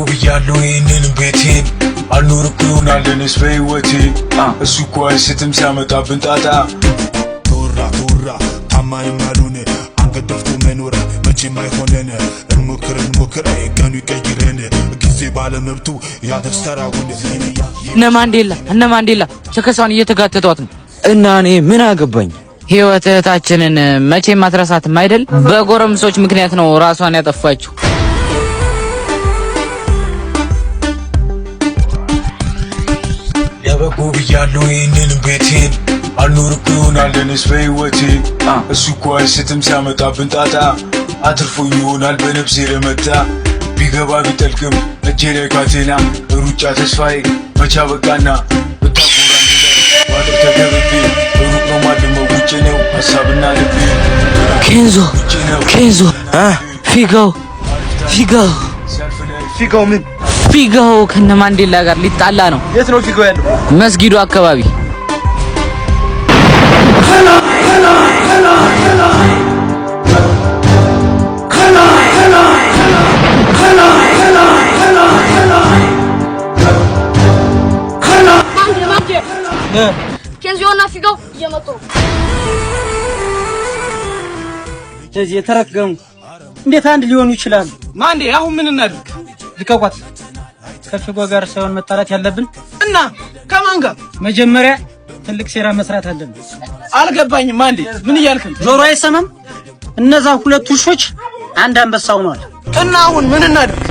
ብያለሁ ይህንን ቤቴን አልኖር እኮ ይሆናል እኔስ በሕይወቴ። እሱ እኮ አይስትም ሲያመጣብን ጣጣ። ተወራ ተወራ ታማኝም አሉን፣ አንገት ደፍቶ መኖር መቼም አይሆነን። እንሞክር እንሞክር፣ ቀኑ ይቀይረን፣ ጊዜ ባለመብቱ ያደርስ ተራውን። እነ ማንዴላ፣ እነ ማንዴላ ቸከሷን እየተጋተቷት ነው። እና እኔ ምን አገባኝ? ህይወት እህታችንን መቼም አትረሳትም አይደል? በጎረምሶች ምክንያት ነው ራሷን ያጠፋችው። ለበጎ ብያለሁ ይህንን ቤቴን አልኖር እኮ ይሆናል እኔስ በሕይወቴ። እሱ እኮ አይስትም ሲያመጣብን ጣጣ፣ አትርፎኝ ይሆናል በነፍሴ ለመጣ። ቢገባ ቢጠልቅም እጄ ላይ ካቴና፣ ሩጫ ተስፋዬ መቻ በቃና። ብታጎራ ባጥር ተከብቤ ሩቅ ነው ማልመው፣ ውጭ ነው ሀሳብና ልቤ። ኬንዞ። ውጭ ነው። ኬንዞ፣ ፊጋው፣ ፊጋው። ሲያልፍ ላይ። ፊጋው ምን? ፊጋው ከነ ማንዴላ ጋር ሊጣላ ነው። የት ነው ፊጋው ያለው? መስጊዱ አካባቢ። ኬንዚዮና ፊጋው እየመጡ ነው። ስለዚህ የተረገሙ እንዴት አንድ ሊሆኑ ይችላሉ? ማንዴ፣ አሁን ምን እናድርግ? ልቀቋት። ከፊጎ ጋር ሳይሆን መጣላት ያለብን እና ከማን ጋር? መጀመሪያ ትልቅ ሴራ መስራት አለብን። አልገባኝም። ማንዴ፣ ምን እያልክ ነው? ጆሮ አይሰማም? እነዛ ሁለት ውሾች አንድ አንበሳ ሆነዋል። እና አሁን ምን እናድርግ?